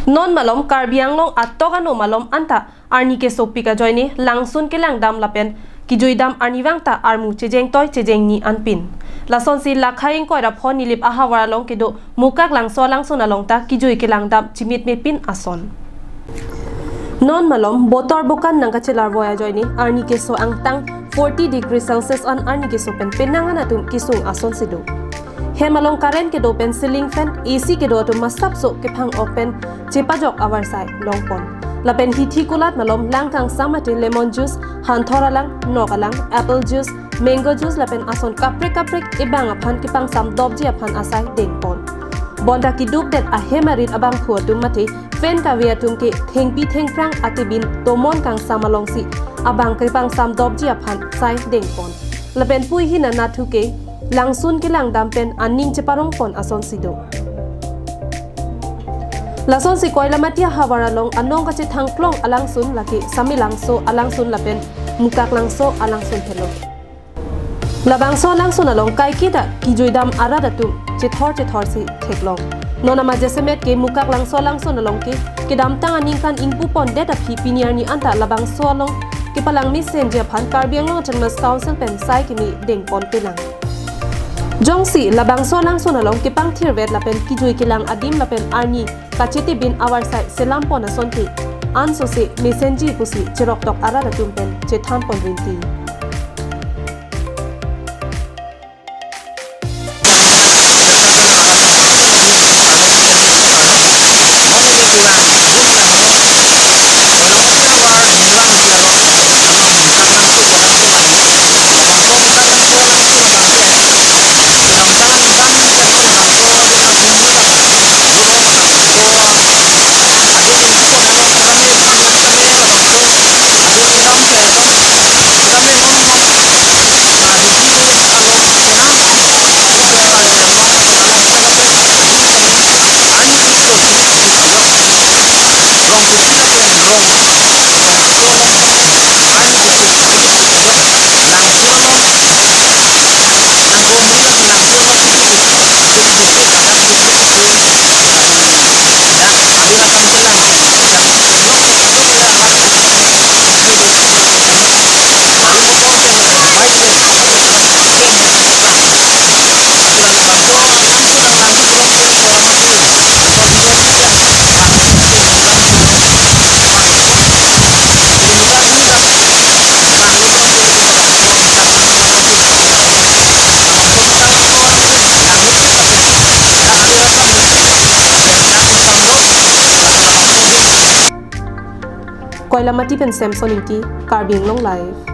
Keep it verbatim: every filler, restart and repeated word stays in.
Non malom Karbi Anglong atok ano malom anta arni kesopik ajoine langsun kelangdam lapen kijuidam arnivang ta armu chejengtoi chejengni anpin. Lasonsi Lakhai ingkoi ra pho Nilip ahavar along kedo Mukaklangso alangsun along ta kijui kelangdam chimitmepin ason. Non malom botor bokan nangkachelarvoi ajoine arni keso angtang forty degree Celsius an arni keso pen penang an atum kesung asonsi do. Hem along current kedo pen ceiling fan, A C kedo atum masapso kephang ok pen chepajok avarsai longpon. Lapen hithi kulat malom lang kangsam mate lemon juice, hanthor alang, nok alang, apple juice, mango juice lapen ason kaprek kaprek ebang aphan kepangsamdopji aphan asai dengpon. Bonta keduk det ahem arit abangphu atum mate fan kave atum ke thengpi thengphrang atibin tomon kangsam alongsi abang kepangsamdopji aphan sai dengpon. Lapen pu ihin anathu ke langsun kelangdam pen aning cheparongpon asonsi do. Lasonsi Koilamati ahavar along anong kachethangklong alangsun lake Samelangso alangsun lapen Mukaklangso alangsun helo. Labangso alangsun along kaiketa kijuidam arat atum chethor chethorsi theklong. Non ama jasemet ke Mukaklangso alangsun along ke kedamtang aningkan ingpupondet aphi pini arni anta labangso along kepalang mesenji aphan Karbi Anglong Autonomous Council pen sai keme dengponpelang. Jongsi labangso alangsun along kepangthirvet lapen kijui kelang adim lapen arni kachetibin avarsai selampon asonte ansose mesenji pusi cheroktok arat atum pen chethanpon rinti. Koilamati pen Samson Ingti, Karbi Anglong Live.